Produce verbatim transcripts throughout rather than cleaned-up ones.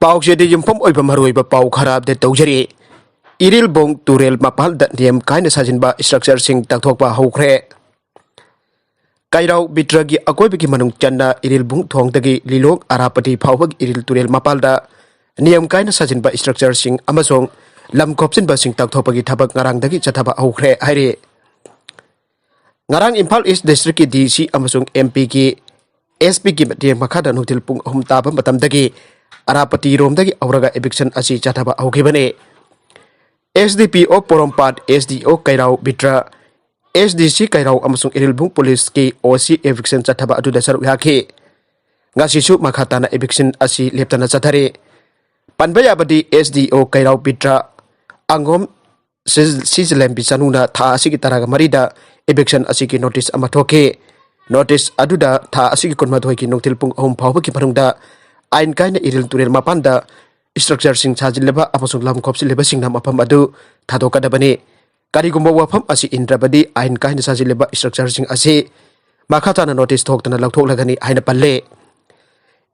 ꯄꯥꯎꯆꯦꯗ ꯌꯨꯝꯐꯝ ꯑꯣꯏꯕ ꯃꯔꯨꯑꯣꯏꯕ ꯄꯥꯎ ꯈꯔ ꯑꯞꯗꯦꯠ ꯇꯧꯖꯔꯤ꯫ ꯏꯔꯤꯜꯕꯨꯡ ꯇꯨꯔꯦꯜ ꯃꯄꯥꯟꯗ ꯅꯤꯌꯝ ꯀꯥꯏꯅ ꯁꯥꯖꯤꯟꯕ ꯏꯁꯇ꯭ꯔꯛꯆꯔꯁꯤꯡ ꯇꯥꯛꯊꯣꯛꯄ ꯍꯧꯈ꯭ꯔꯦ꯫ ꯀꯩꯔꯥꯎ ꯕꯤꯇ꯭ꯔꯒꯤ ꯑꯀꯣꯏꯕꯒꯤ ꯃꯅꯨꯡ ꯆꯟꯅ ꯏꯔꯤꯜꯕꯨꯡ ꯊꯣꯡꯗꯒꯤ ꯂꯤꯂꯣꯡ ꯑꯔꯥꯄꯇꯤ ꯐꯥꯎꯕꯒꯤ ꯏꯔꯤꯜ ꯇꯨꯔꯦꯜ ꯃꯄꯥꯟꯗ ꯅꯤꯌꯝ ꯀꯥꯏꯅ ꯁꯥꯖꯤꯟꯕ ꯏꯁꯇ꯭ꯔꯛꯆꯔꯁꯤꯡ ꯑꯃꯁꯨꯡ ꯂꯝ ꯈꯣꯞꯆꯤꯟꯕꯁꯤꯡ ꯇꯥꯛꯊꯣꯛꯄꯒꯤ ꯊꯕꯛ ꯉꯔꯥꯡꯗꯒꯤ ꯆꯠꯊꯕ ꯍꯧꯈ꯭ꯔꯦ ꯍꯥꯏꯔꯤ꯫ ꯉꯔꯥꯡ ꯏꯝꯐꯥꯜ ꯏꯁ ꯗꯤꯁꯇ꯭ꯔꯤꯛꯀꯤ ꯗꯤ ꯁꯤ ꯑꯃꯁꯨꯡ ꯑꯦꯝ ꯄꯤꯒꯤ ꯑꯦꯁ ꯄꯤꯒꯤ ꯃꯇꯦꯡ ꯃꯈꯥꯗ ꯅꯨꯡꯊꯤꯜ ꯄꯨꯡ ꯑꯍꯨꯝ ꯇꯥꯕ ꯃꯇꯝꯗꯒꯤ ꯑꯔꯥꯄꯇꯤꯔꯣꯝꯗꯒꯤ ꯍꯧꯔꯒ ꯏꯚꯤꯛꯁꯟ ꯑꯁꯤ ꯆꯠꯊꯕ ꯍꯧꯈꯤꯕꯅꯤ꯫ ꯑꯦꯁ ꯗꯤ ꯄꯤ ꯑꯣ ꯄꯣꯔꯣꯝꯄꯥꯠ, ꯑꯦꯁ ꯗꯤ ꯑꯣ ꯀꯩꯔꯥꯎ ꯕꯤꯇ꯭ꯔ, ꯑꯦꯁ ꯗꯤ ꯁꯤ ꯀꯩꯔꯥꯎ ꯑꯃꯁꯨꯡ ꯏꯔꯤꯜꯕꯨꯡ ꯄꯨꯂꯤꯁꯀꯤ ꯑꯣ ꯁꯤ ꯏꯚꯤꯛꯁꯟ ꯆꯠꯊꯕ ꯑꯗꯨꯗ ꯁꯔꯨꯛ ꯌꯥꯈꯤ꯫ ꯉꯁꯤꯁꯨ ꯃꯈꯥ ꯇꯥꯅ ꯏꯚꯤꯛꯁꯟ ꯑꯁꯤ ꯂꯦꯞꯇꯅ ꯆꯠꯊꯔꯤ꯫ ꯄꯟꯕ ꯌꯥꯕꯗꯤ ꯑꯦꯁ ꯗꯤ ꯑꯣ ꯀꯩꯔꯥꯎ ꯕꯤꯇ꯭ꯔ, ꯑꯉꯣꯝ ꯁꯤ-, ꯁꯤꯖꯂꯦꯝꯕꯤ ꯆꯅꯨꯅ ꯊꯥ ꯑꯁꯤꯒꯤ ꯇꯔꯥꯒ ꯃꯔꯤꯗ ꯏꯚꯤꯛꯁꯟ ꯑꯁꯤꯒꯤ ꯅꯣꯇꯤꯁ ꯑꯃ ꯊꯣꯛꯈꯤ꯫ ꯅꯣꯇꯤꯁ ꯑꯗꯨꯗ ꯊꯥ ꯑꯁꯤꯒꯤ ꯀꯨꯟꯃꯥꯊꯣꯏꯒꯤ ꯅꯨꯡꯊꯤꯜ ꯄꯨꯡ ꯑꯍꯨꯝ ꯐꯥꯎꯕꯒꯤ ꯃꯅꯨꯡꯗ ꯑꯥꯏꯟ ꯀꯥꯏꯅ ꯏꯔꯤꯜ ꯇꯨꯔꯦꯜ ꯃꯄꯥꯟꯗ ꯏꯁꯇ꯭ꯔꯛꯆꯔꯁꯤꯡ ꯁꯥꯖꯤꯜꯂꯤꯕ ꯑꯃꯁꯨꯡ ꯂꯝ ꯈꯣꯞꯆꯤꯜꯂꯤꯕꯁꯤꯡꯅ ꯃꯐꯝ ꯑꯗꯨ ꯊꯥꯗꯣꯛꯀꯗꯕꯅꯤ꯫ ꯀꯔꯤꯒꯨꯝꯕ ꯋꯥꯐꯝ ꯑꯁꯤ ꯏꯟꯗ꯭ꯔꯕꯗꯤ ꯑꯥꯏꯟ ꯀꯥꯏꯅ ꯁꯥꯖꯤꯜꯂꯤꯕ ꯏꯁꯇ꯭ꯔꯛꯆꯔꯁꯤꯡ ꯑꯁꯤ ꯃꯈꯥ ꯇꯥꯅ ꯅꯣꯇꯤꯁ ꯊꯣꯛꯇꯅ ꯂꯧꯊꯣꯛꯂꯒꯅꯤ ꯍꯥꯏꯅ ꯄꯜꯂꯤ꯫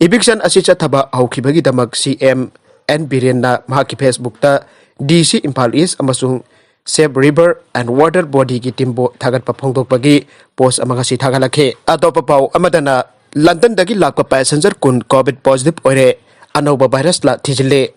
ꯏꯚꯤꯛꯁꯟ ꯑꯁꯤ ꯆꯠꯊꯕ ꯍꯧꯈꯤꯕꯒꯤꯗꯃꯛ ꯁꯤ ꯑꯦꯝ ꯑꯦꯟ ꯕꯤꯔꯦꯟꯅ ꯃꯍꯥꯛꯀꯤ ꯐꯦꯁꯕꯨꯛꯇ ꯗꯤ ꯁꯤ ꯏꯝꯐꯥꯜ ꯏꯁ ꯑꯃꯁꯨꯡ Save River and Water Bodyꯒꯤ ꯇꯤꯝꯕꯨ ꯊꯥꯒꯠꯄ ꯐꯣꯡꯗꯣꯛꯄꯒꯤ ꯄꯣꯁ ꯑꯃ ꯉꯁꯤ ꯊꯥꯒꯠꯂꯛꯈꯤ꯫ ꯑꯇꯣꯞꯄ ꯄꯥꯎ ꯑꯃꯗꯅ, ꯂꯟꯗꯟꯗꯒꯤ ꯂꯥꯛꯄ ꯄꯦꯁꯦꯟꯖꯔ ꯀꯨꯟ ꯀꯣꯚꯤꯗ ꯄꯣꯖꯤꯇꯤꯚ ꯑꯣꯏꯔꯦ꯫ ꯑꯅꯧꯕ ꯚꯥꯏꯔꯁ ꯂꯥ ꯊꯤꯖꯤꯜꯂꯦ꯫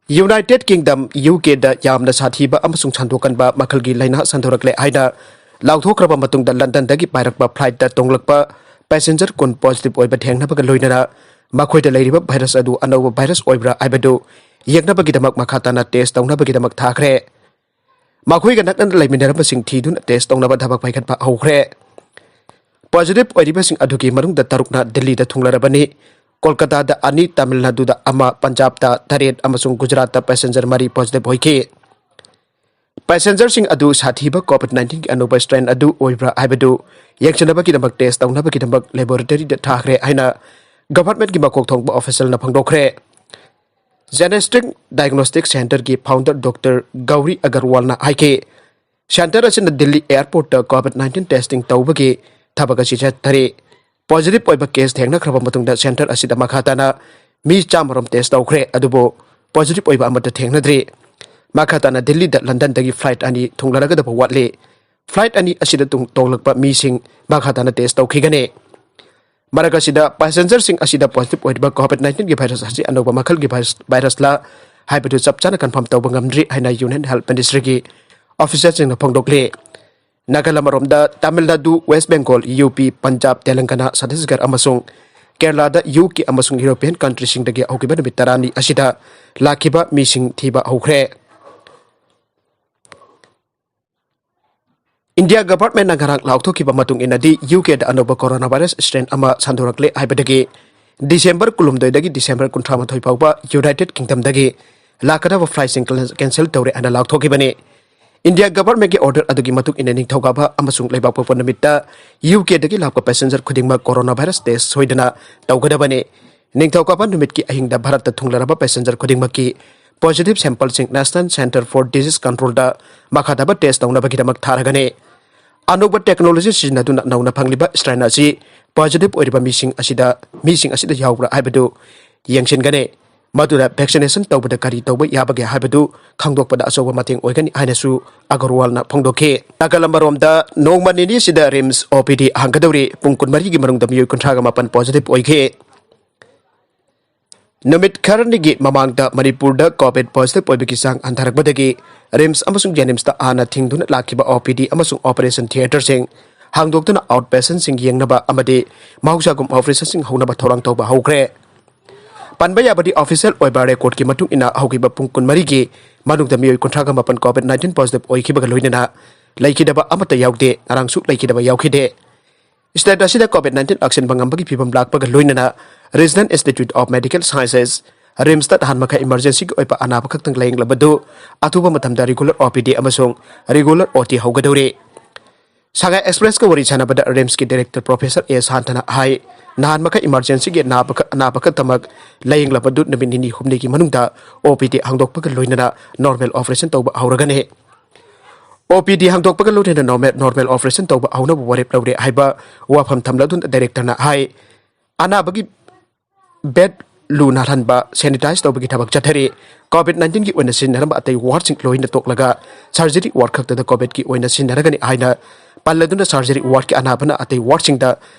ꯌꯨꯅꯥꯏꯇꯦꯗ ꯀꯤꯡꯗꯝ, ꯌꯨ ꯀꯦꯗ ꯌꯥꯝꯅ ꯁꯥꯊꯤꯕ ꯑꯃꯁꯨꯡ ꯁꯟꯗꯣꯛꯀꯟꯕ ꯃꯈꯜꯒꯤ ꯂꯥꯏꯅꯥ ꯁꯟꯗꯣꯔꯛꯂꯦ ꯍꯥꯏꯅ ꯂꯥꯎꯊꯣꯛꯈ꯭ꯔꯕ ꯃꯇꯨꯡꯗ, ꯂꯟꯗꯟꯗꯒꯤ ꯄꯥꯏꯔꯛꯄ ꯐ꯭ꯂꯥꯏꯠꯇ ꯇꯣꯡꯂꯛꯄ ꯄꯦꯁꯦꯟꯖꯔ ꯀꯨꯟ ꯄꯣꯖꯤꯇꯤꯚ ꯑꯣꯏꯕ ꯊꯦꯡꯅꯕꯒ ꯂꯣꯏꯅꯅ ꯃꯈꯣꯏꯗ ꯂꯩꯔꯤꯕ ꯚꯥꯏꯔꯁ ꯑꯗꯨ ꯑꯅꯧꯕ ꯚꯥꯏꯔꯁ ꯑꯣꯏꯕ꯭ꯔꯥ ꯍꯥꯏꯕꯗꯨ ꯌꯦꯡꯅꯕꯒꯤꯗꯃꯛ ꯃꯈꯥ ꯇꯥꯅ ꯇꯦꯁ ꯇꯧꯅꯕꯒꯤꯗꯃꯛ ꯊꯥꯈ꯭ꯔꯦ꯫ ꯃꯈꯣꯏꯒ ꯅꯛꯅꯅ ꯂꯩꯃꯤꯟꯅꯔꯝꯕꯁꯤꯡ ꯊꯤꯗꯨꯅ ꯇꯦꯁ ꯇꯧꯅꯕ ꯊꯕꯛ ꯄꯥꯏꯈꯠꯄ ꯍꯧꯈ꯭ꯔꯦ꯫ ꯄꯣꯖꯤꯇꯤꯚ ꯑꯣꯏꯔꯤꯕꯁꯤꯡ ꯑꯗꯨꯒꯤ ꯃꯅꯨꯡꯗ ꯇꯔꯨꯛꯅ ꯗꯤꯜꯂꯤꯗ ꯊꯨꯡꯂꯔꯕꯅꯤ꯫ ꯀꯣꯜꯀꯇꯥꯗ ꯑꯅꯤ, ꯇꯥꯃꯤꯜ ꯅꯥꯗꯨꯗ ꯑꯃ, ꯄꯟꯖꯥꯕꯇ ꯇꯔꯦꯠ ꯑꯃꯁꯨꯡ ꯒꯨꯖꯔꯥꯠꯇ ꯄꯦꯁꯦꯟꯖꯔ ꯃꯔꯤ ꯄꯣꯖꯤꯇꯤꯚ ꯑꯣꯏꯈꯤ꯫ ꯄꯦꯁꯦꯟꯖꯔꯁꯤꯡ ꯑꯗꯨ ꯁꯥꯊꯤꯕ ꯀꯣꯚꯤꯗ ꯅꯥꯏꯟꯇꯤꯟꯒꯤ ꯑꯅꯧꯕ ꯁ꯭ꯇ꯭ꯔꯦꯟ ꯑꯗꯨ ꯑꯣꯏꯕ꯭ꯔꯥ ꯍꯥꯏꯕꯗꯨ ꯌꯦꯡꯁꯤꯟꯅꯕꯒꯤꯗꯃꯛ ꯇꯦꯁ ꯇꯧꯅꯕꯒꯤꯗꯃꯛ ꯂꯦꯕꯣꯔꯦꯇꯔꯤꯗ ꯊꯥꯈ꯭ꯔꯦ ꯍꯥꯏꯅ ꯒꯚꯔꯟꯃꯦꯟꯠꯀꯤ ꯃꯀꯣꯛ ꯊꯣꯡꯕ ꯑꯣꯐꯤꯁꯤꯌꯦꯜꯅ ꯐꯣꯡꯗꯣꯛꯈ꯭ꯔꯦ꯫ ꯖꯦꯅꯦꯁꯇ꯭ꯔꯤꯛ ꯗꯥꯏꯒꯅꯣꯁꯇꯤꯛ ꯁꯦꯟꯇꯔꯒꯤ ꯐꯥꯎꯟꯗꯔ ꯗꯣꯛꯇꯔ ꯒꯧꯔꯤ ꯑꯒꯔꯋꯥꯜꯅ ꯍꯥꯏꯈꯤ, ꯁꯦꯟꯇꯔ ꯑꯁꯤꯅ ꯗꯤꯜꯂꯤ ꯑꯦꯌꯔꯄꯣꯔꯠꯇ ꯀꯣꯚꯤꯗ ꯅꯥꯏꯟꯇꯤꯟ ꯇꯦꯁꯇꯤꯡ ꯇꯧꯕꯒꯤ ꯊꯕꯛ ꯑꯁꯤ ꯆꯠꯊꯔꯤ꯫ ꯄꯣꯖꯤꯇꯤꯚ ꯑꯣꯏꯕ ꯀꯦꯁ ꯊꯦꯡꯅꯈ꯭ꯔꯕ ꯃꯇꯨꯡꯗ ꯁꯦꯟꯇꯔ ꯑꯁꯤꯗ ꯃꯈꯥ ꯇꯥꯅ ꯃꯤ ꯆꯥꯝꯃꯔꯣꯝ ꯇꯦꯁ ꯇꯧꯈ꯭ꯔꯦ, ꯑꯗꯨꯕꯨ ꯄꯣꯖꯤꯇꯤꯚ ꯑꯣꯏꯕ ꯑꯃꯠꯇ ꯊꯦꯡꯅꯗ꯭ꯔꯤ꯫ ꯃꯈꯥ ꯇꯥꯅ ꯗꯤꯜꯂꯤꯗ ꯂꯟꯗꯟꯗꯒꯤ ꯐ꯭ꯂꯥꯏꯠ ꯑꯅꯤ ꯊꯨꯡꯂꯔꯒꯗꯕ ꯋꯥꯠꯂꯤ꯫ ꯐ꯭ꯂꯥꯏꯠ ꯑꯅꯤ ꯑꯁꯤꯗ ꯇꯣꯡꯂꯛꯄ ꯃꯤꯁꯤꯡ ꯃꯈꯥ ꯇꯥꯅ ꯇꯦꯁ ꯇꯧꯈꯤꯒꯅꯤ꯫ ꯃꯔꯛ ꯑꯁꯤꯗ ꯄꯦꯁꯦꯟꯖꯔꯁꯤꯡ ꯑꯁꯤꯗ ꯄꯣꯖꯤꯇꯤꯚ ꯑꯣꯏꯔꯤꯕ ꯀꯣꯚꯤꯗ ꯅꯥꯏꯟꯇꯤꯟꯒꯤ ꯚꯥꯏꯔꯁ ꯑꯁꯤ ꯑꯅꯧꯕ ꯃꯈꯜꯒꯤ ꯚꯥꯏꯔꯁ, ꯚꯥꯏꯔꯁꯂ ꯍꯥꯏꯕꯗꯨ ꯆꯞ ꯆꯥꯅ ꯀꯟꯐꯥꯔꯝ ꯇꯧꯕ ꯉꯝꯗ꯭ꯔꯤ ꯍꯥꯏꯅ ꯌꯨꯅꯤꯌꯟ ꯍꯦꯜꯊ ꯃꯤꯅꯤꯁꯇ꯭ꯔꯤꯒꯤ ꯑꯣꯐꯤꯁꯤꯌꯦꯜꯁꯤꯡꯅ ꯐꯣꯡꯗꯣꯛꯂꯤ꯫ ꯅꯥꯒꯥꯂꯦꯟ ꯑꯃꯔꯣꯝꯗ ꯇꯥꯃꯤꯜ ꯅꯥꯗꯨ, ꯋꯦꯁ ꯕꯦꯡꯒꯣꯜ, ꯌꯨ ꯄꯤ, ꯄꯟꯖꯥꯕ, ꯇꯦꯂꯪꯒꯥꯅꯥ, ꯆꯇꯤꯁꯒꯔ ꯑꯃꯁꯨꯡ ꯀꯦꯔꯂꯥꯗ ꯌꯨ ꯀꯦ ꯑꯃꯁꯨꯡ ꯌꯨꯔꯣꯄꯤꯌꯟ ꯀꯟꯇ꯭ꯔꯤꯁꯤꯡꯗꯒꯤ ꯍꯧꯈꯤꯕ ꯅꯨꯃꯤꯠ ꯇꯔꯥꯅꯤ ꯑꯁꯤꯗ ꯂꯥꯛꯈꯤꯕ ꯃꯤꯁꯤꯡ ꯊꯤꯕ ꯍꯧꯈ꯭ꯔꯦ꯫ ꯏꯟꯗꯤꯌꯥ ꯒꯚꯔꯟꯃꯦꯟꯠꯅ ꯉꯔꯥꯡ ꯂꯥꯎꯊꯣꯛꯈꯤꯕ ꯃꯇꯨꯡ ꯏꯟꯅꯗꯤ, ꯌꯨ ꯀꯦꯗ ꯑꯅꯧꯕ ꯀꯣꯔꯣꯅꯥ ꯚꯥꯏꯔꯁ ꯁ꯭ꯇ꯭ꯔꯦꯟ ꯑꯃ ꯁꯟꯗꯣꯔꯛꯂꯦ ꯍꯥꯏꯕꯗꯒꯤ ꯗꯤꯁꯦꯝꯕꯔ ꯀꯨꯟꯍꯨꯝꯗꯣꯏꯗꯒꯤ ꯗꯤꯁꯦꯝꯕꯔ ꯀꯨꯟꯊ꯭ꯔꯥ ꯃꯥꯊꯣꯏ ꯐꯥꯎꯕ ꯌꯨꯅꯥꯏꯇꯦꯗ ꯀꯤꯡꯗꯝꯗꯒꯤ ꯂꯥꯛꯀꯗꯕ ꯐ꯭ꯂꯥꯏꯠꯁꯤꯡ ꯀꯦꯟꯁꯦꯜ ꯇꯧꯔꯦ ꯍꯥꯏꯅ ꯂꯥꯎꯊꯣꯛꯈꯤꯕꯅꯤ꯫ ꯏꯟꯗꯤꯌꯥ ꯒꯚꯔꯟꯃꯦꯟꯠꯀꯤ ꯑꯣꯔꯗꯔ ꯑꯗꯨꯒꯤ ꯃꯇꯨꯡ ꯏꯟꯅ ꯅꯤꯡꯊꯧꯀꯥꯕ ꯑꯃꯁꯨꯡ ꯂꯩꯕꯥꯛꯄꯣꯛꯄ ꯅꯨꯃꯤꯠꯇ ꯌꯨ ꯀꯦꯗꯒꯤ ꯂꯥꯛꯄ ꯄꯦꯁꯦꯟꯖꯔ ꯈꯨꯗꯤꯡꯃꯛ ꯀꯣꯔꯣꯅꯥ ꯚꯥꯏꯔꯁ ꯇꯦꯁ ꯁꯣꯏꯗꯅ ꯇꯧꯒꯗꯕꯅꯤ꯫ ꯅꯤꯡꯊꯧꯀꯥꯕ ꯅꯨꯃꯤꯠꯀꯤ ꯑꯍꯤꯡꯗ ꯚꯥꯔꯠꯇ ꯊꯨꯡꯂꯔꯕ ꯄꯦꯁꯦꯟꯖꯔ ꯈꯨꯗꯤꯡꯃꯛꯀꯤ ꯄꯣꯖꯤꯇꯤꯚ ꯁꯦꯝꯄꯜꯁꯤꯡ ꯅꯦꯁꯅꯦꯜ ꯁꯦꯟꯇꯔ ꯐꯣꯔ ꯗꯤꯖꯤꯖ ꯀꯟꯇ꯭ꯔꯣꯜꯗ ꯃꯈꯥ ꯇꯥꯕ ꯇꯦꯁ ꯇꯧꯅꯕꯒꯤꯗꯃꯛ ꯊꯥꯔꯒꯅꯤ꯫ ꯑꯅꯧꯕ ꯇꯦꯛꯅꯣꯂꯣꯖꯤ ꯁꯤꯖꯤꯟꯅꯗꯨꯅ ꯅꯧꯅ ꯐꯪꯂꯤꯕ ꯁ꯭ꯇ꯭ꯔꯦꯟ ꯑꯁꯤ ꯄꯣꯖꯤꯇꯤꯚ ꯑꯣꯏꯔꯤꯕ ꯃꯤꯁꯤꯡ ꯑꯁꯤꯗ, ꯃꯤꯁꯤꯡ ꯑꯁꯤꯗ ꯌꯥꯎꯕ꯭ꯔꯥ ꯍꯥꯏꯕꯗꯨ ꯌꯦꯡꯁꯤꯟꯒꯅꯤ꯫ ꯃꯗꯨꯗ ꯚꯦꯛꯁꯤꯅꯦꯁꯟ ꯇꯧꯕꯗ ꯀꯔꯤ ꯇꯧꯕ ꯌꯥꯕꯒꯦ ꯍꯥꯏꯕꯗꯨ ꯈꯪꯗꯣꯛꯄꯗ ꯑꯆꯧꯕ ꯃꯇꯦꯡ ꯑꯣꯏꯒꯅꯤ ꯍꯥꯏꯅꯁꯨ ꯑꯒꯔꯋꯥꯜꯅ ꯐꯣꯡꯗꯣꯛꯈꯤ꯫ ꯅꯥꯒꯥꯂꯦꯟ ꯑꯃꯔꯣꯝꯗ ꯅꯣꯡꯃ ꯅꯤꯅꯤ ꯑꯁꯤꯗ ꯔꯤꯝꯁ ꯑꯣ ꯄꯤ ꯗꯤ ꯍꯥꯡꯒꯗꯧꯔꯤ꯫ ꯄꯨꯡ ꯀꯨꯟꯃꯔꯤꯒꯤ ꯃꯅꯨꯡꯗ ꯃꯤꯑꯣꯏ ꯀꯨꯟꯊ꯭ꯔꯥꯒ ꯃꯥꯄꯟ ꯄꯣꯖꯤꯇꯤꯚ ꯑꯣꯏꯈꯤ꯫ ꯅꯨꯃꯤꯠ ꯈꯔꯅꯤꯒꯤ ꯃꯃꯥꯡꯗ ꯃꯅꯤꯄꯨꯔꯗ ꯀꯣꯚꯤꯗ ꯄꯣꯖꯤꯇꯤꯚ ꯑꯣꯏꯕꯒꯤ ꯆꯥꯡ ꯍꯟꯊꯔꯛꯄꯗꯒꯤ ꯔꯤꯝꯁ ꯑꯃꯁꯨꯡ ꯖꯦꯅꯤꯝꯁꯇ ꯍꯥꯟꯅ ꯊꯤꯡꯗꯨꯅ ꯂꯥꯛꯈꯤꯕ ꯑꯣ ꯄꯤ ꯗꯤ ꯑꯃꯁꯨꯡ ꯑꯣꯄꯔꯦꯁꯟ ꯊꯤꯌꯦꯇꯔꯁꯤꯡ ꯍꯥꯡꯗꯣꯛꯇꯨꯅ ꯑꯥꯎꯠ ꯄꯦꯁꯦꯟꯁꯤꯡ ꯌꯦꯡꯅꯕ ꯑꯃꯗꯤ ꯃꯍꯧꯁꯥꯒꯨꯝ ꯑꯣꯄꯔꯦꯁꯟꯁꯤꯡ ꯍꯧꯅꯕ ꯊꯧꯔꯥꯡ ꯇꯧꯕ ꯍꯧꯈ꯭ꯔꯦ꯫ ꯄꯟꯕ ꯌꯥꯕꯗꯤ, ꯑꯣꯐꯤꯁꯤꯌꯦꯜ ꯑꯣꯏꯕ ꯔꯦꯀꯣꯔꯗꯀꯤ ꯃꯇꯨꯡ ꯏꯟꯅ ꯍꯧꯈꯤꯕ ꯄꯨꯡ ꯀꯨꯟꯃꯔꯤꯒꯤ ꯃꯅꯨꯡꯗ ꯃꯤꯑꯣꯏ ꯀꯨꯟꯊ꯭ꯔꯥꯒ ꯃꯥꯄꯟ ꯀꯣꯚꯤꯗ ꯅꯥꯏꯟꯇꯤꯟ ꯄꯣꯖꯤꯇꯤꯚ ꯑꯣꯏꯈꯤꯕꯁꯨ ꯂꯩꯈꯤꯗꯕ ꯌꯥꯎꯈꯤꯗꯦ꯫ ꯉꯔꯥꯡꯁꯨ ꯂꯩꯈꯤꯗꯕ ꯌꯥꯎꯈꯤꯗꯦ꯫ ꯁ꯭ꯇꯦꯠ ꯑꯁꯤꯗ ꯀꯣꯚꯤꯗ ꯅꯥꯏꯟꯇꯤꯟ ꯂꯥꯛꯁꯤꯟꯕ ꯉꯝꯕꯒꯤ ꯐꯤꯕꯝ ꯂꯥꯛꯄꯒ ꯂꯣꯏꯅꯅ regional institute of medical sciences, ꯔꯤꯝꯁꯇ ꯅꯍꯥꯟ ꯃꯈꯩ ꯏꯃꯔꯖꯦꯟꯁꯤꯒꯤ ꯑꯣꯏꯕ ꯑꯅꯥꯕ ꯈꯛꯇꯪ ꯂꯥꯌꯦꯡꯂꯕꯗꯨ ꯑꯊꯨꯕ ꯃꯇꯝꯗ ꯔꯤꯒꯨꯂꯔ ꯑꯣ ꯄꯤ ꯗꯤ ꯑꯃꯁꯨꯡ ꯔꯤꯒꯨꯂꯔ ꯑꯣ ꯇꯤ ꯍꯧꯒꯗꯧꯔꯤ꯫ ꯁꯉꯥꯏ ꯑꯦꯛꯁꯄ꯭ꯔꯦꯁꯀ ꯋꯥꯔꯤ ꯁꯥꯟꯅꯕꯗ ꯔꯤꯝꯁꯀꯤ ꯗꯥꯏꯔꯦꯛꯇꯔ ꯄ꯭ꯔꯣꯐꯦꯁꯔ ꯑꯦ ꯁꯥꯟꯇꯅ ꯍꯥꯏ, ꯅꯍꯥꯟ ꯃꯈꯩ ꯏꯃꯔꯖꯦꯟꯁꯤꯒꯤ ꯑꯅꯥꯕ ꯈ-, ꯑꯅꯥꯕ ꯈꯛꯇꯃꯛ ꯂꯥꯌꯦꯡꯂꯕꯗꯨ ꯅꯨꯃꯤꯠ ꯅꯤꯅꯤ ꯍꯨꯝꯅꯤꯒꯤ ꯃꯅꯨꯡꯗ ꯑꯣ ꯄꯤ ꯗꯤ ꯍꯥꯡꯗꯣꯛꯄꯒ ꯂꯣꯏꯅꯅ ꯅꯣꯔꯃꯦꯜ ꯑꯣꯄꯔꯦꯁꯟ ꯇꯧꯕ ꯍꯧꯔꯒꯅꯤ꯫ ꯑꯣ ꯄꯤ ꯗꯤ ꯍꯥꯡꯗꯣꯛꯄꯒ ꯂꯣꯏꯅꯅ ꯅꯣꯔꯃꯦꯜ, ꯅꯣꯔꯃꯦꯜ ꯑꯣꯄꯔꯦꯁꯟ ꯇꯧꯕ ꯍꯧꯅꯕ ꯋꯥꯔꯦꯞ ꯂꯧꯔꯦ ꯍꯥꯏꯕ ꯋꯥꯐꯝ ꯊꯝꯂꯗꯨꯅ ꯗꯥꯏꯔꯦꯛꯇꯔꯅ ꯍꯥꯏ, ꯑꯅꯥꯕꯒꯤ ꯕꯦꯗ ꯂꯨ ꯅꯥꯜꯍꯟꯕ, ꯁꯦꯅꯤꯇꯥꯏꯖ ꯇꯧꯕꯒꯤ ꯊꯕꯛ ꯆꯠꯊꯔꯤ꯫ ꯀꯣꯚꯤꯗ ꯅꯥꯏꯟꯇꯤꯟꯒꯤ ꯑꯣꯏꯅ ꯁꯤꯖꯤꯟꯅꯔꯝꯕ ꯑꯇꯩ ꯋꯥꯔꯗꯁꯤꯡ ꯂꯣꯏꯅ ꯇꯣꯛꯂꯒ ꯁꯔꯖꯔꯤ ꯋꯥꯔꯗ ꯈꯛꯇꯗ ꯀꯣꯚꯤꯗꯀꯤ ꯑꯣꯏꯅ ꯁꯤꯖꯤꯟꯅꯔꯒꯅꯤ ꯍꯥꯏꯅ ꯄꯜꯂꯗꯨꯅ, ꯁꯔꯖꯔꯤ ꯋꯥꯔꯗꯀꯤ ꯑꯅꯥꯕꯅ ꯑꯇꯩ ꯋꯥꯔꯗꯁꯤꯡꯗ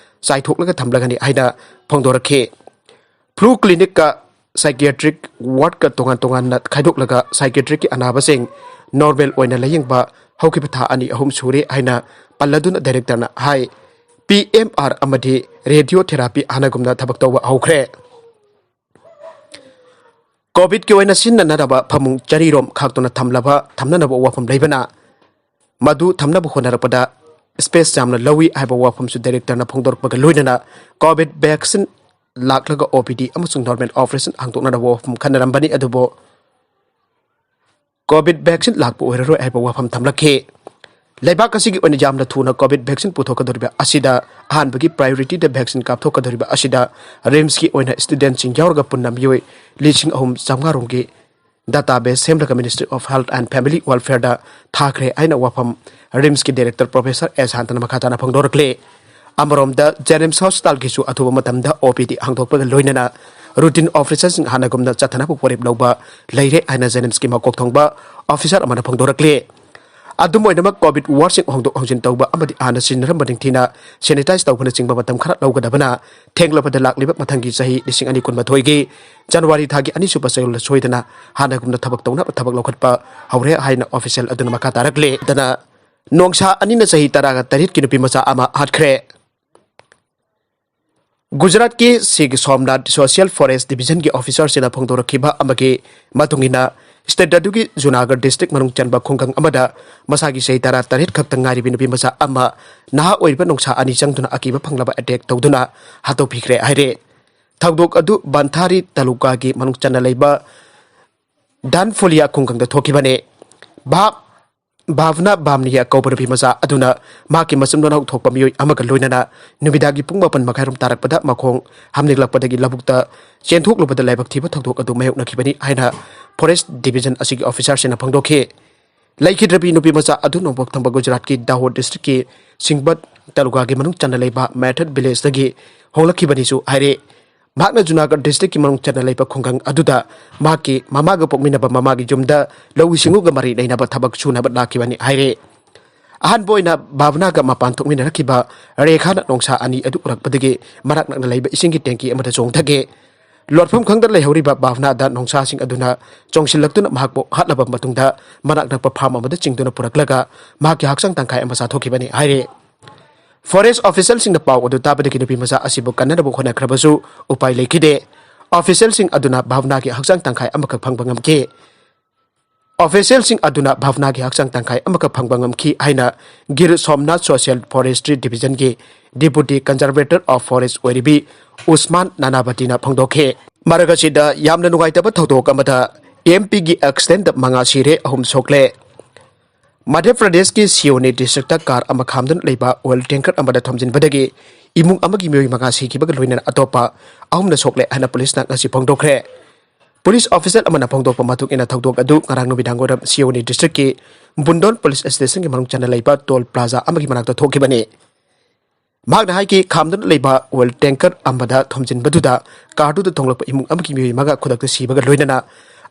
ꯆꯥꯏꯊꯣꯛꯂꯒ ꯊꯝꯂꯒꯅꯤ ꯍꯥꯏꯅ ꯐꯣꯡꯗꯣꯔꯛꯈꯤ꯫ ꯐ꯭ꯂꯨ ꯀ꯭ꯂꯤꯅꯤꯛꯀ ꯁꯥꯏꯀꯤꯌꯥꯇ꯭ꯔꯤꯛ ꯋꯥꯔꯗꯀ ꯇꯣꯉꯥꯟ ꯇꯣꯉꯥꯟꯅ ꯈꯥꯏꯗꯣꯛꯂꯒ ꯁꯥꯏꯀꯤꯌꯥꯇ꯭ꯔꯤꯛꯀꯤ ꯑꯅꯥꯕꯁꯤꯡ ꯅꯣꯔꯃꯦꯜ ꯑꯣꯏꯅ ꯂꯥꯌꯦꯡꯕ ꯍꯧꯈꯤꯕ ꯊꯥ ꯑꯅꯤ ꯑꯍꯨꯝ ꯁꯨꯔꯦ ꯍꯥꯏꯅ ꯄꯜꯂꯗꯨꯅ ꯗꯥꯏꯔꯦꯛꯇꯔꯅ ꯍꯥꯏ꯫ ꯄꯤ ꯑꯦꯝ ꯑꯥꯔ ꯑꯃꯗꯤ ꯔꯦꯗꯤꯑꯣ ꯊꯦꯔꯥꯄꯤ ꯍꯥꯟꯅꯒꯨꯝꯅ ꯊꯕꯛ ꯇꯧꯕ ꯍꯧꯈ꯭ꯔꯦ꯫ ꯀꯣꯚꯤꯗꯀꯤ ꯑꯣꯏꯅ ꯁꯤꯖꯤꯟꯅꯅꯕ ꯐꯃꯨꯡ ꯆꯅꯤꯔꯣꯝ ꯈꯥꯛꯇꯨꯅ ꯊꯝꯂꯕ, ꯊꯝꯅꯅꯕ ꯋꯥꯐꯝ ꯂꯩꯕꯅ ꯃꯗꯨ ꯊꯝꯅꯕ ꯍꯣꯠꯅꯔꯛꯄꯗ ꯁ꯭ꯄꯦꯁ ꯌꯥꯝꯅ ꯂꯧꯏ ꯍꯥꯏꯕ ꯋꯥꯐꯝꯁꯨ ꯗꯥꯏꯔꯦꯛꯇꯔꯅ ꯐꯣꯡꯗꯣꯔꯛꯄꯒ ꯂꯣꯏꯅꯅ ꯀꯣꯚꯤꯗ ꯚꯦꯛꯁꯤꯟ ꯂꯥꯛꯂꯒ ꯑꯣ ꯄꯤ ꯗꯤ ꯑꯃꯁꯨꯡ ꯅꯣꯔꯃꯦꯜ ꯑꯣꯄꯔꯦꯁꯟ ꯍꯥꯡꯗꯣꯛꯅꯅꯕ ꯋꯥꯐꯝ ꯈꯟꯅꯔꯝꯕꯅꯤ꯫ ꯑꯗꯨꯕꯨ ꯀꯣꯚꯤꯗ ꯚꯦꯛꯁꯤꯟ ꯂꯥꯛꯄ ꯑꯣꯏꯔꯔꯣꯏ ꯍꯥꯏꯕ ꯋꯥꯐꯝ ꯊꯝꯂꯛꯈꯤ꯫ ꯂꯩꯕꯥꯛ ꯑꯁꯤꯒꯤ ꯑꯣꯏꯅ ꯌꯥꯝꯅ ꯊꯨꯅ ꯀꯣꯚꯤꯗ ꯚꯦꯛꯁꯤꯟ ꯄꯨꯊꯣꯛꯀꯗꯧꯔꯤꯕ ꯑꯁꯤꯗ ꯑꯍꯥꯟꯕꯒꯤ ꯄ꯭ꯔꯥꯏꯌꯣꯔꯤꯇꯤꯗ ꯚꯦꯛꯁꯤꯟ ꯀꯥꯞꯊꯣꯛꯀꯗꯧꯔꯤꯕ ꯑꯁꯤꯗ ꯔꯤꯝꯁꯀꯤ ꯑꯣꯏꯅ ꯁ꯭ꯇꯨꯗꯦꯟꯠꯁꯤꯡ ꯌꯥꯎꯔꯒ ꯄꯨꯟꯅ ꯃꯤꯑꯣꯏ ꯂꯤꯁꯤꯡ ꯑꯍꯨꯝ ꯆꯥꯝꯃꯉꯥ ꯔꯣꯝꯒꯤ ꯗꯥꯇꯥꯕꯦꯁ ꯁꯦꯝꯂꯒ Ministry of Health and Family Welfareꯗ ꯊꯥꯈ꯭ꯔꯦ ꯍꯥꯏꯅ ꯋꯥꯐꯝ ꯔꯤꯝꯁꯀꯤ ꯗꯥꯏꯔꯦꯛꯇꯔ ꯄ꯭ꯔꯣꯐꯦꯁꯔ ꯑꯦꯁ ꯁꯥꯟꯇꯅ ꯃꯈꯥ ꯇꯥꯅ ꯐꯣꯡꯗꯣꯔꯛꯂꯤ꯫ ꯑꯃꯔꯣꯝꯗ ꯖꯦꯅꯤꯝꯁ ꯍꯣꯁꯄꯤꯇꯥꯜꯒꯤꯁꯨ ꯑꯊꯨꯕ ꯃꯇꯝꯗ ꯑꯣ ꯄꯤ ꯗꯤ ꯍꯥꯡꯗꯣꯛꯄꯒ ꯂꯣꯏꯅꯅ ꯔꯨꯇꯤꯟ ꯑꯣꯄꯔꯦꯁꯟꯁꯤꯡ ꯍꯥꯟꯅꯒꯨꯝꯅ ꯆꯠꯊꯅꯕ ꯋꯥꯔꯦꯞ ꯂꯧꯕ ꯂꯩꯔꯦ ꯍꯥꯏꯅ ꯖꯦꯅꯤꯝꯁꯀꯤ ꯃꯀꯣꯛ ꯊꯣꯡꯕ ꯑꯣꯐꯤꯁꯥꯔ ꯑꯃꯅ ꯐꯣꯡꯗꯣꯔꯛꯂꯤ꯫ ꯑꯗꯨꯝ ꯑꯣꯏꯅꯃꯛ, ꯀꯣꯚꯤꯗ ꯋꯥꯔꯗꯁꯤꯡ ꯍꯣꯡꯗꯣꯛ ꯍꯣꯡꯖꯤꯟ ꯇꯧꯕ ꯑꯃꯗꯤ ꯍꯥꯟꯅ ꯁꯤꯖꯤꯟꯅꯔꯝꯕ ꯅꯤꯡꯊꯤꯅ ꯁꯦꯅꯤꯇꯥꯏꯖ ꯇꯧꯕꯅꯆꯤꯡꯕ ꯃꯇꯝ ꯈꯔ ꯂꯧꯒꯗꯕꯅ ꯊꯦꯡꯂꯕꯗ ꯂꯥꯛꯂꯤꯕ ꯃꯊꯪꯒꯤ ꯆꯍꯤ ꯂꯤꯁꯤꯡ ꯑꯅꯤ ꯀꯨꯟꯃꯥꯊꯣꯏꯒꯤ ꯖꯅꯋꯥꯔꯤ ꯊꯥꯒꯤ ꯑꯅꯤꯁꯨꯕ ꯆꯌꯣꯜꯗ ꯁꯣꯏꯗꯅ ꯍꯥꯟꯅꯒꯨꯝꯅ ꯊꯕꯛ ꯇꯧꯅꯕ ꯊꯕꯛ ꯂꯧꯈꯠꯄ ꯍꯧꯔꯦ ꯍꯥꯏꯅ ꯑꯣꯐꯤꯁꯤꯌꯦꯜ ꯑꯗꯨꯅ ꯃꯈꯥ ꯇꯥꯔꯛꯂꯦ꯫ ꯑꯗꯨꯅ ꯅꯣꯡꯁꯥ ꯑꯅꯤꯅ ꯆꯍꯤ ꯇꯔꯥꯒ ꯇꯔꯦꯠꯀꯤ ꯅꯨꯄꯤ ꯃꯆꯥ ꯑꯃ ꯍꯥꯠꯈ꯭ꯔꯦ꯫ ꯒꯨꯖꯔꯥꯠꯀꯤ ꯁꯤꯒꯤ ꯁꯣꯝꯅꯥꯊ ꯁꯣꯁꯤꯌꯦꯜ ꯐꯣꯔꯦꯁ ꯗꯤꯕꯤꯖꯟꯒꯤ ꯑꯣꯐꯤꯁꯥꯔꯁꯤꯡꯅ ꯐꯣꯡꯗꯣꯔꯛꯈꯤꯕ ꯑꯃꯒꯤ ꯃꯇꯨꯡ ꯏꯟꯅ, ꯁ꯭ꯇꯦꯠ ꯑꯗꯨꯒꯤ ꯖꯨꯅꯥꯒꯔ ꯗꯤꯁꯇ꯭ꯔꯤꯛ ꯃꯅꯨꯡ ꯆꯟꯕ ꯈꯨꯡꯒꯪ ꯑꯃꯗ ꯃꯁꯥꯒꯤ ꯆꯍꯤ ꯇꯔꯥ ꯇꯔꯦꯠ ꯈꯛꯇ ꯉꯥꯏꯔꯤꯕꯤ ꯅꯨꯄꯤ ꯃꯆꯥ ꯑꯃ ꯅꯍꯥ ꯑꯣꯏꯔꯤꯕ ꯅꯣꯡꯁꯥ ꯑꯅꯤ ꯆꯪꯗꯨꯅ ꯑꯀꯤꯕ ꯐꯪꯂꯕ ꯑꯦꯇꯦꯛ ꯇꯧꯗꯨꯅ ꯍꯥꯠꯇꯣꯛꯄꯤꯈ꯭ꯔꯦ ꯍꯥꯏꯔꯦ꯫ ꯊꯧꯗꯣꯛ ꯑꯗꯨ ꯕꯟꯊꯥꯔꯤ ꯇꯥꯂꯨꯀꯥꯒꯤ ꯃꯅꯨꯡ ꯆꯟꯅ ꯂꯩꯕ ꯗꯥꯟꯐꯣꯂꯤꯌꯥ ꯈꯨꯡꯒꯪꯗ ꯊꯣꯛꯈꯤꯕꯅꯤ꯫ ꯚꯥꯕ ꯚꯥꯕꯅꯥ ꯕꯥꯝꯅꯤꯌꯥ ꯀꯧꯕ ꯅꯨꯄꯤ ꯃꯆꯥ ꯑꯗꯨꯅ ꯃꯍꯥꯛꯀꯤ ꯃꯆꯤꯟ ꯃꯅꯥꯎ ꯊꯣꯛꯄ ꯃꯤꯑꯣꯏ ꯑꯃꯒ ꯂꯣꯏꯅꯅ ꯅꯨꯃꯤꯗꯥꯡꯒꯤ ꯄꯨꯡ ꯃꯥꯄꯟ ꯃꯈꯥꯏꯔꯣꯝ ꯇꯥꯔꯛꯄꯗ ꯃꯈꯣꯡ ꯍꯥꯝꯅꯤꯡꯂꯛꯄꯗꯒꯤ ꯂꯧꯕꯨꯛꯇ ꯆꯦꯟꯊꯣꯛꯂꯨꯕꯗ ꯂꯥꯏꯕꯛ ꯊꯤꯕ ꯊꯧꯗꯣꯛ ꯑꯗꯨ ꯃꯥꯌꯣꯛꯅꯈꯤꯕꯅꯤ ꯍꯥꯏꯅ ꯐꯣꯔꯦꯁ꯭ꯠ ꯗꯤꯕꯤꯖꯟ ꯑꯁꯤꯒꯤ ꯑꯣꯐꯤꯁꯥꯔꯁꯤꯡꯅ ꯐꯣꯡꯗꯣꯛꯈꯤ꯫ ꯂꯩꯈꯤꯗ꯭ꯔꯕꯤ ꯅꯨꯄꯤ ꯃꯆꯥ ꯑꯗꯨ ꯅꯣꯡꯄꯣꯛ ꯊꯪꯕ ꯒꯨꯖꯔꯥꯠꯀꯤ ꯗꯥꯍꯣꯗ ꯗꯤꯁꯇ꯭ꯔꯤꯛꯀꯤ ꯁꯤꯡꯕꯠ ꯇꯥꯂꯨꯀꯥꯒꯤ ꯃꯅꯨꯡ ꯆꯟꯅ ꯂꯩꯕ ꯃꯦꯊꯠ ꯚꯤꯂꯦꯖꯇꯒꯤ ꯍꯣꯡꯂꯛꯈꯤꯕꯅꯤꯁꯨ ꯍꯥꯏꯔꯦ꯫ ꯃꯍꯥꯛꯅ ꯖꯨꯅꯥꯒꯗ ꯗꯤꯁꯇ꯭ꯔꯤꯛꯀꯤ ꯃꯅꯨꯡ ꯆꯟꯅ ꯂꯩꯕ ꯈꯨꯡꯒꯪ ꯑꯗꯨꯗ ꯃꯍꯥꯛꯀꯤ ꯃꯃꯥꯒ ꯄꯣꯛꯃꯤꯟꯅꯕ ꯃꯃꯥꯒꯤ ꯌꯨꯝꯗ ꯂꯧꯎ ꯁꯤꯡꯎꯒ ꯃꯔꯤ ꯂꯩꯅꯕ ꯊꯕꯛ ꯁꯨꯅꯕ ꯂꯥꯛꯈꯤꯕꯅꯤ ꯍꯥꯏꯔꯦ꯫ ꯑꯍꯥꯟꯕ ꯑꯣꯏꯅ ꯚꯥꯕꯅꯥꯒ ꯃꯄꯥꯟ ꯊꯣꯛꯃꯤꯟꯅꯔꯛꯈꯤꯕ ꯔꯦꯈꯥꯅ ꯅꯣꯡꯁꯥ ꯑꯅꯤ ꯑꯗꯨ ꯎꯔꯛꯄꯗꯒꯤ ꯃꯅꯥꯛ ꯅꯛꯅ ꯂꯩꯕ ꯏꯁꯤꯡꯒꯤ ꯇꯦꯡꯀꯤ ꯑꯃꯗ ꯆꯣꯡꯊꯈꯤ꯫ ꯂꯣꯠꯐꯝ ꯈꯪꯗ ꯂꯩꯍꯧꯔꯤꯕ ꯚꯥꯕꯅꯥꯗ ꯅꯣꯡꯁꯥꯁꯤꯡ ꯑꯗꯨꯅ ꯆꯣꯡꯁꯤꯜꯂꯛꯇꯨꯅ ꯃꯍꯥꯛꯄꯨ ꯍꯥꯠꯂꯕ ꯃꯇꯨꯡꯗ ꯃꯅꯥꯛ ꯅꯛꯄ ꯐꯥꯝ ꯑꯃꯗ ꯆꯤꯡꯗꯨꯅ ꯄꯨꯔꯛꯂꯒ ꯃꯍꯥꯛꯀꯤ ꯍꯛꯆꯥꯡ ꯇꯪꯈꯥꯏ ꯑꯃ ꯆꯥꯊꯣꯛꯈꯤꯕꯅꯤ ꯍꯥꯏꯔꯦ꯫ ꯐꯣꯔꯦꯁ ꯑꯣꯐꯤꯁꯦꯜꯁꯤꯡꯅ ꯄꯥꯎ ꯑꯗꯨ ꯇꯥꯕꯗꯒꯤ ꯅꯨꯄꯤ ꯃꯆꯥ ꯑꯁꯤꯕꯨ ꯀꯟꯅꯅꯕ ꯍꯣꯠꯅꯈ꯭ꯔꯕꯁꯨ ꯎꯄꯥꯏ ꯂꯩꯈꯤꯗꯦ꯫ ꯑꯣꯐꯤꯁꯦꯜꯁꯤꯡ ꯑꯗꯨꯅ ꯚꯥꯕꯅꯥꯒꯤ ꯍꯛꯆꯥꯡ ꯇꯪꯈꯥꯏ ꯑꯃꯈꯛ ꯐꯪꯕ ꯉꯝꯈꯤ꯫ ꯑꯣꯐꯤꯁꯦꯜꯁꯤꯡ ꯑꯗꯨꯅ ꯚꯥꯕꯅꯥꯒꯤ ꯍꯛꯆꯥꯡ ꯇꯪꯈꯥꯏ ꯑꯃꯈꯛ ꯐꯪꯕ ꯉꯝꯈꯤ ꯍꯥꯏꯅ ꯒꯤꯔ ꯁꯣꯝꯅꯥꯊ ꯁꯣꯁꯤꯌꯦꯜ ꯐꯣꯔꯦꯁꯇ꯭ꯔꯤ ꯗꯤꯕꯤꯖꯟꯒꯤ ꯗꯤꯄꯨꯇꯤ ꯀꯟꯖꯔꯕꯦꯇꯔ ꯑꯣꯐ ꯐꯣꯔꯦꯁ ꯑꯣꯏꯔꯤꯕꯤ ꯎꯁꯃꯥꯟ ꯅꯥꯅꯥꯕꯇꯤꯅ ꯐꯣꯡꯗꯣꯛꯈꯤ꯫ ꯃꯔꯛ ꯑꯁꯤꯗ ꯌꯥꯝꯅ ꯅꯨꯡꯉꯥꯏꯇꯕ ꯊꯧꯗꯣꯛ ꯑꯃꯗ ꯑꯦꯝ ꯄꯤꯒꯤ ꯑꯦꯛꯁꯤꯗꯦꯟꯗ ꯃꯉꯥ ꯁꯤꯔꯦ, ꯑꯍꯨꯝ ꯁꯣꯛꯂꯦ꯫ ꯃꯙ꯭ꯌ ꯄ꯭ꯔꯗꯦꯁꯀꯤ ꯁꯤꯑꯣꯅꯤ ꯗꯤꯁꯇ꯭ꯔꯤꯛꯇ ꯀꯥꯔ ꯑꯃ ꯈꯥꯝꯗꯨꯅ ꯂꯩꯕ ꯑꯣꯏꯜ ꯇꯦꯡꯀꯔ ꯑꯃꯗ ꯊꯣꯝꯖꯤꯟꯕꯗꯒꯤ ꯏꯃꯨꯡ ꯑꯃꯒꯤ ꯃꯤꯑꯣꯏ ꯃꯉꯥ ꯁꯤꯈꯤꯕꯒ ꯂꯣꯏꯅꯅ ꯑꯇꯣꯞꯄ ꯑꯍꯨꯝꯅ ꯁꯣꯛꯂꯦ ꯍꯥꯏꯅ ꯄꯨꯂꯤꯁꯅ ꯉꯁꯤ ꯐꯣꯡꯗꯣꯛꯈ꯭ꯔꯦ꯫ ꯄꯨꯂꯤꯁ ꯑꯣꯐꯤꯁꯤꯌꯦꯜ ꯑꯃꯅ ꯐꯣꯡꯗꯣꯛꯄ ꯃꯇꯨꯡ ꯏꯟꯅ ꯊꯧꯗꯣꯛ ꯑꯗꯨ ꯉꯔꯥꯡ ꯅꯨꯃꯤꯗꯥꯡ ꯋꯥꯏꯔꯝ ꯁꯤꯑꯣꯅꯤ ꯗꯤꯁꯇ꯭ꯔꯤꯛꯀꯤ ꯕꯨꯟꯗꯣꯟ ꯄꯨꯂꯤꯁ ꯁ꯭ꯇꯦꯁꯟꯒꯤ ꯃꯅꯨꯡ ꯆꯟꯅ ꯂꯩꯕ ꯇꯣꯜ ꯄ꯭ꯂꯥꯖꯥ ꯑꯃꯒꯤ ꯃꯅꯥꯛꯇ ꯊꯣꯛꯈꯤꯕꯅꯤ꯫ ꯃꯍꯥꯛꯅ ꯍꯥꯏꯈꯤ, ꯈꯥꯝꯗꯨꯅ ꯂꯩꯕ ꯑꯣꯏꯜ ꯇꯦꯡꯀꯔ ꯑꯃꯗ ꯊꯣꯝꯖꯤꯟꯕꯗꯨꯗ ꯀꯥꯔꯗꯨꯗ ꯊꯣꯡꯂꯛꯄ ꯏꯃꯨꯡ ꯑꯃꯒꯤ ꯃꯤꯑꯣꯏ ꯃꯉꯥ ꯈꯨꯗꯛꯇ ꯁꯤꯕꯒ ꯂꯣꯏꯅꯅ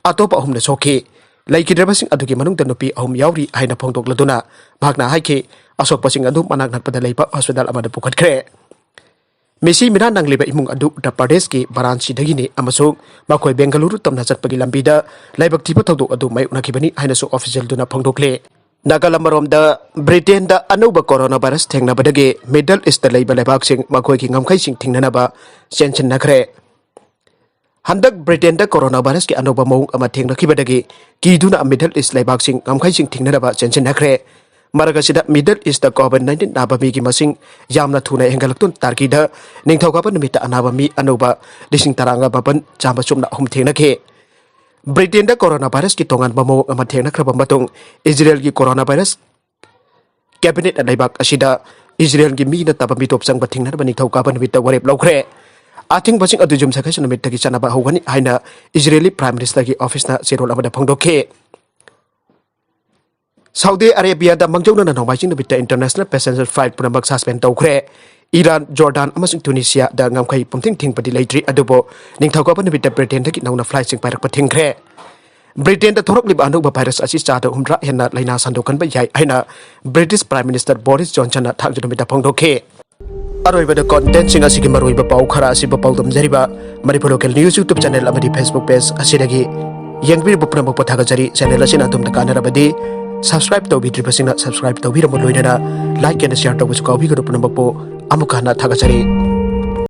ꯑꯇꯣꯞꯄ ꯑꯍꯨꯝꯅ ꯁꯣꯛꯈꯤ꯫ ꯂꯩꯈꯤꯗ꯭ꯔꯕꯁꯤꯡ ꯑꯗꯨꯒꯤ ꯃꯅꯨꯡꯗ ꯅꯨꯄꯤ ꯑꯍꯨꯝ ꯌꯥꯎꯔꯤ ꯍꯥꯏꯅ ꯐꯣꯡꯗꯣꯛꯂꯗꯨꯅ ꯃꯍꯥꯛꯅ ꯍꯥꯏꯈꯤ, ꯑꯁꯣꯛꯄꯁꯤꯡ ꯑꯗꯨ ꯃꯅꯥꯛ ꯅꯛꯄꯗ ꯂꯩꯕ ꯍꯣꯁꯄꯤꯇꯥꯜ ꯑꯃꯗ ꯄꯨꯈꯠꯈ꯭ꯔꯦ꯫ ꯃꯤꯁꯤ ꯃꯤꯅꯥ ꯅꯪꯂꯤꯕ ꯏꯃꯨꯡ ꯑꯗꯨ ꯎꯠꯇꯔ ꯄ꯭ꯔꯗꯦꯁꯀꯤ ꯕꯔꯥꯟꯁꯤꯗꯒꯤꯅꯤ ꯑꯃꯁꯨꯡ ꯃꯈꯣꯏ ꯕꯦꯡꯒꯂꯨꯔꯨ ꯇꯝꯅ ꯆꯠꯄꯒꯤ ꯂꯝꯕꯤꯗ ꯂꯥꯏꯕꯛ ꯊꯤꯕ ꯊꯧꯗꯣꯛ ꯑꯗꯨ ꯃꯥꯌꯣꯛꯅꯈꯤꯕꯅꯤ ꯍꯥꯏꯅꯁꯨ ꯑꯣꯐꯤꯁꯤꯌꯦꯜꯗꯨꯅ ꯐꯣꯡꯗꯣꯛꯂꯦ꯫ ꯅꯥꯒꯥꯂꯝ ꯑꯃꯔꯣꯝꯗ, ꯕ꯭ꯔꯤꯇꯦꯟꯗ ꯑꯅꯧꯕ ꯀꯣꯔꯣꯅꯥ ꯚꯥꯏꯔꯁ ꯊꯦꯡꯅꯕꯗꯒꯤ ꯃꯤꯗꯜ ꯏꯁꯇ ꯂꯩꯕ ꯂꯩꯕꯥꯛꯁꯤꯡ ꯃꯈꯣꯏꯒꯤ ꯉꯝꯈꯩꯁꯤꯡ ꯊꯤꯡꯅꯅꯕ ꯆꯦꯟꯁꯤꯟꯅꯈ꯭ꯔꯦ꯫ ꯍꯟꯗꯛ ꯕ꯭ꯔꯤꯇꯦꯟꯗ ꯀꯣꯔꯣꯅꯥ ꯚꯥꯏꯔꯁꯀꯤ ꯑꯅꯧꯕ ꯃꯑꯣꯡ ꯑꯃ ꯊꯦꯡꯅꯈꯤꯕꯗꯒꯤ ꯀꯤꯗꯨꯅ ꯃꯤꯗꯜ ꯏꯁ ꯂꯩꯕꯥꯛꯁꯤꯡ ꯉꯝꯈꯩꯁꯤꯡ ꯊꯤꯡꯅꯅꯕ ꯆꯦꯟꯁꯤꯟꯅꯈ꯭ꯔꯦ꯫ ꯃꯔꯛ ꯑꯁꯤꯗ, ꯃꯤꯗꯜ ꯏꯁꯇ ꯀꯣꯚꯤꯗ ꯅꯥꯏꯟꯇꯤꯟ ꯅꯥꯕ ꯃꯤꯒꯤ ꯃꯁꯤꯡ ꯌꯥꯝꯅ ꯊꯨꯅ ꯍꯦꯟꯒꯠꯂꯛꯇꯨꯅ ꯇꯥꯔꯀꯤꯗ ꯅꯤꯡꯊꯧꯀꯥꯕ ꯅꯨꯃꯤꯠꯇ ꯑꯅꯥꯕ ꯃꯤ ꯑꯅꯧꯕ ꯂꯤꯁꯤꯡ ꯇꯔꯥꯃꯥꯄꯟ ꯆꯥꯝꯃ ꯆꯨꯝꯅ ꯑꯍꯨꯝ ꯊꯦꯡꯅꯈꯤ꯫ ꯕ꯭ꯔꯤꯇꯦꯟꯗ ꯀꯣꯔꯣꯅꯥ ꯚꯥꯏꯔꯁꯀꯤ ꯇꯣꯉꯥꯟꯕ ꯃꯑꯣꯡ ꯑꯃ ꯊꯦꯡꯅꯈ꯭ꯔꯕ ꯃꯇꯨꯡ, ꯏꯖꯔꯦꯜꯒꯤ ꯀꯣꯔꯣꯅꯥ ꯚꯥꯏꯔꯁ ꯀꯦꯕꯤꯅꯦꯠꯅ ꯂꯩꯕꯥꯛ ꯑꯁꯤꯗ ꯏꯖꯔꯦꯜꯒꯤ ꯃꯤ ꯅꯠꯇꯕ ꯃꯤꯇꯣꯞ ꯆꯪꯕ ꯊꯤꯡꯅꯅꯕ ꯅꯤꯡꯊꯧꯀꯥꯕ ꯅꯨꯃꯤꯠꯇ ꯋꯥꯔꯦꯞ ꯂꯧꯈ꯭ꯔꯦ꯫ ꯑꯊꯤꯡꯕꯁꯤꯡ ꯑꯗꯨ ꯌꯨꯝꯁꯀꯩꯁ ꯅꯨꯃꯤꯠꯇꯒꯤ ꯆꯠꯅꯕ ꯍꯧꯒꯅꯤ ꯍꯥꯏꯅ ꯏꯖꯔꯦꯂꯤ ꯄ꯭ꯔꯥꯏꯝ ꯃꯤꯅꯤꯁꯇꯔꯒꯤ ꯑꯣꯐꯤꯁꯅ ꯆꯦꯔꯣꯜ ꯑꯃꯗ ꯐꯣꯡꯗꯣꯛꯈꯤ꯫ ꯁꯥꯎꯗꯤ ꯑꯔꯦꯕꯤꯌꯥꯗ ꯃꯥꯡꯖꯧꯅꯅ ꯅꯣꯡꯃꯥꯏꯖꯤꯡ ꯅꯨꯃꯤꯠꯇ ꯏꯟꯇꯔꯅꯦꯁꯅꯦꯜ ꯄꯦꯁꯦꯟꯖꯔ ꯐ꯭ꯂꯥꯏꯠ ꯄꯨꯝꯅꯃꯛ ꯁꯁꯄꯦꯟ ꯇꯧꯈ꯭ꯔꯦ꯫ ꯏꯔꯥꯟ, ꯖꯣꯔꯗꯥꯟ ꯑꯃꯁꯨꯡ ꯇꯨꯅꯤꯁꯤꯌꯥꯗ ꯉꯝꯈꯩ ꯄꯨꯝꯊꯤꯡ ꯊꯤꯡꯕꯗꯤ ꯂꯩꯇ꯭ꯔꯤ, ꯑꯗꯨꯕꯨ ꯅꯤꯡꯊꯧꯀꯥꯕ ꯅꯨꯃꯤꯠꯇ ꯕ꯭ꯔꯤꯇꯦꯟꯗꯒꯤ ꯅꯧꯅ ꯐ꯭ꯂꯥꯏꯠꯁꯤꯡ ꯄꯥꯏꯔꯛꯄ ꯊꯤꯡꯈ꯭ꯔꯦ꯫ ꯕ꯭ꯔꯤꯇꯦꯟꯗ ꯊꯣꯔꯛꯂꯤꯕ ꯑꯅꯧꯕ ꯚꯥꯏꯔꯁ ꯑꯁꯤ ꯆꯥꯗ ꯍꯨꯝꯗ꯭ꯔꯥ ꯍꯦꯟꯅ ꯂꯥꯏꯅꯥ ꯁꯟꯗꯣꯛꯍꯟꯕ ꯌꯥꯏ ꯍꯥꯏꯅ ꯕ꯭ꯔꯤꯇꯤꯁ ꯄ꯭ꯔꯥꯏꯝ ꯃꯤꯅꯤꯁꯇꯔ ꯕꯣꯔꯤꯁ ꯖꯣꯟꯁꯟꯅ ꯊꯥꯡꯖ ꯅꯨꯃꯤꯠꯇ ꯐꯣꯡꯗꯣꯛꯈꯤ꯫ ꯑꯔꯣꯏꯕꯗ ꯀꯣꯟꯇꯦꯟꯠꯁꯤꯡ ꯑꯁꯤꯒꯤ ꯃꯔꯨꯑꯣꯏꯕ ꯄꯥꯎ ꯈꯔ ꯑꯁꯤꯕꯨ ꯄꯥꯎꯗꯝꯖꯔꯤꯕ Manipur local news YouTube channel ꯑꯃꯗꯤ ꯐꯦꯁꯕꯨꯛ ꯄꯦꯖ ꯑꯁꯤꯗꯒꯤ ꯌꯦꯡꯕꯤꯔꯤꯕ ꯄꯨꯝꯅꯃꯛꯄꯨ ꯊꯥꯒꯠꯆꯔꯤ꯫ ꯆꯦꯅꯦꯜ ꯑꯁꯤꯅ ꯑꯗꯣꯝꯗ ꯀꯥꯟꯅꯔꯕꯗꯤ ꯁꯕꯁꯀ꯭ꯔꯥꯏꯕ ꯇꯧꯕꯤꯗ꯭ꯔꯤꯕꯁꯤꯡꯅ ꯁꯕꯁꯀ꯭ꯔꯥꯏꯕ ꯇꯧꯕꯤꯔꯝꯕ ꯂꯣꯏꯅꯅ ꯂꯥꯏꯛ ꯑꯦꯟ ꯁꯤꯌꯥꯔ ꯇꯧꯕꯁꯨ ꯀꯥꯎꯕꯤꯒꯅꯨ꯫ ꯄꯨꯝꯅꯃꯛꯄꯨ ꯑꯃꯨꯛ ꯍꯟꯅ ꯊꯥꯒꯠꯆꯔꯤ꯫